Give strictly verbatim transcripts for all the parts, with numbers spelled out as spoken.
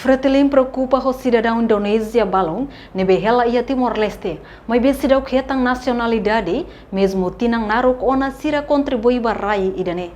Fretilin preokupa ho sidadaun Indonézia balun ne'ebé hela iha Timor-Leste, maibé seidauk hetan nasionalidade, mezmu tinan naruk ona sira kontribui ba rai ida-ne'e.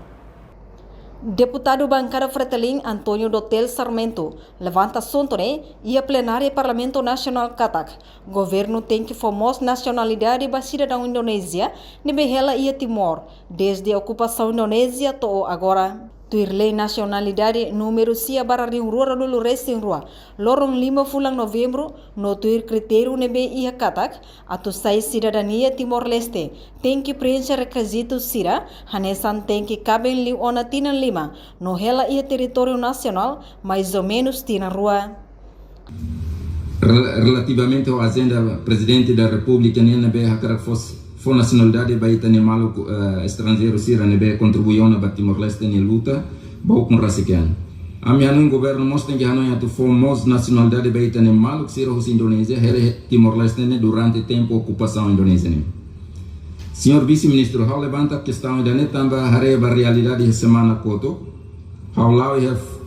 Deputadu bankada Fretilin, António Dotel Sarmento, levanta asuntu ne'e iha plenária Parlamentu Nasionál katak governu tenke fó mós nasionalidade ba sidadaun Indonézia ne'ebé hela iha Timor, dezde okupasaun Indonézia to'o agora. Tuir lei nasionalidade númeru sia barra rihun rua ruanulu resin rua, loron lima fulan Novembru, no tuir kritériu ne'ebé iha katak, atu sai sidadania Timor-Leste, tenke preenxe rekizitu sira, hanesan tenke kaben liu ona tinan lima, no hela iha territóriu nasionál, mais ou menus tinan rua. Rel-, relativamente ho ajenda Prezidente da Repúblika nian ne'ebé hakarak fó, fó nasionalidade ba ita-nia maluk, eh, estranjeiru sira ne'ebé kontribui ona ba Timor-Leste nia luta ba ukun rasik an. Ami hanoin governu mós tenke hanoin atu fó mós nasionalidade ba ita-nia maluk sira husi Indonézia hela iha Timor-Leste ne'e durante tempu okupasaun Indonézia ne'e. Señór Vise-Ministru, ha'u levanta kestaun ida-ne'e tanba haree ba realidade iha semana kotuk. Ha'u la'o iha f-,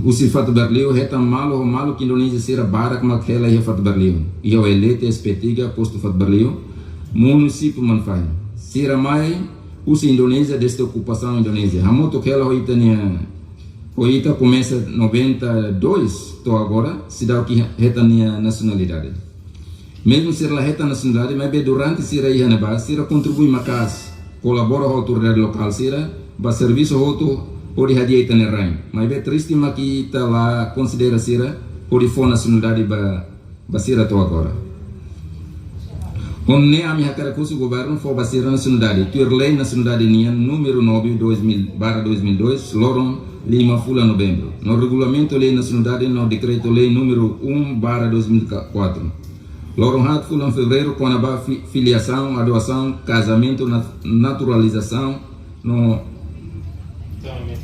husi Fato Berliu, hetan malu ho maluk Indonézia sira barak mak hela iha Fato Berliu. Iha Oelete, Espetiga, postu Fato Berliu, munisípiu Manfahi. Sira mai husi Indonézia dezde okupasaun Indonézia. Hamutuk hela ho ita-nia, ho ita komesa noventa e dois to'o agora, seidauk hetan nia nasionalidade. Mezmu sira la hetan nasionalidade, maibé durante sira iha ne'ebá, sira kontribui maka'as, kolabora ho autoridade lokál sira, ba servisu hotu hodi hadi'a ita-nia rain. Maibé triste mak ita la konsidera sira hodi fó nasionalidade ba, ba sira to'o agora. Ho nune'e ami hakarak husu governu fó ba sira nasionalidade, tuir lei nasionalidade nian númeru nove dois mil barra dois mil e dois, loron lima fulan Novembru. No regulamentu lei nasionalidade no dekretu lei númeru um barra dois mil e quatro. Loron haat fulan Fevereiru kona-ba fi-, filiasaun, adosaun, kazamentu, nat-, naturalizasaun, no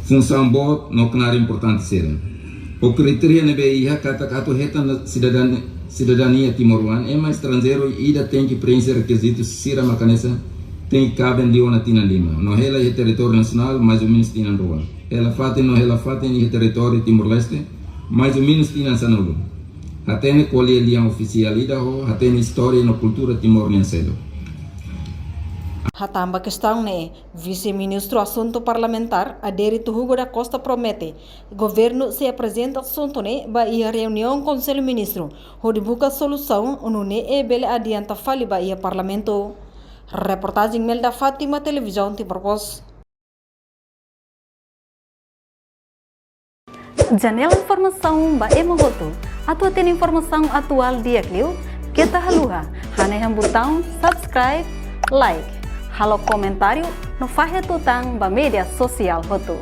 funsaun boot, no knaar importante sira. Ho kritéria ne'ebé iha katak atu hetan sidadan-, sidadania timoroan, ema estranjeiru ida tenke preenxe rekizitu sira mak hanesan tenke kaben liu ona tinan lima. No hela iha territóriu nasionál, mais ou menus tinan rua. Hela fatin no hela fatin iha territóriu Timor-Leste, mais ou menus tinan sanulu. Hatene ko'alia lian ofisiál ida ho, hatene istória no kultura Timor nian seluk. Hatán ba kestaun ne'e, Vise-Ministru Asuntu Parlamentár, Adérito Hugo da Costa promete, governu sei aprezenta asuntu ne'e ba iha reuniaun Konsellu Ministru, hodi buka solusaun, nune'e bele adianta fali ba iha Parlamentu. Reportajen Melda Fátima, Televizaun Timor Post. Janela informasaun ba ema hotu. Atu hatene informasaun atuál di'ak liu, keta haluha hanehan butaun subscribe, like, halo komentáriu, no fahe tutan ba média sosiál hotu.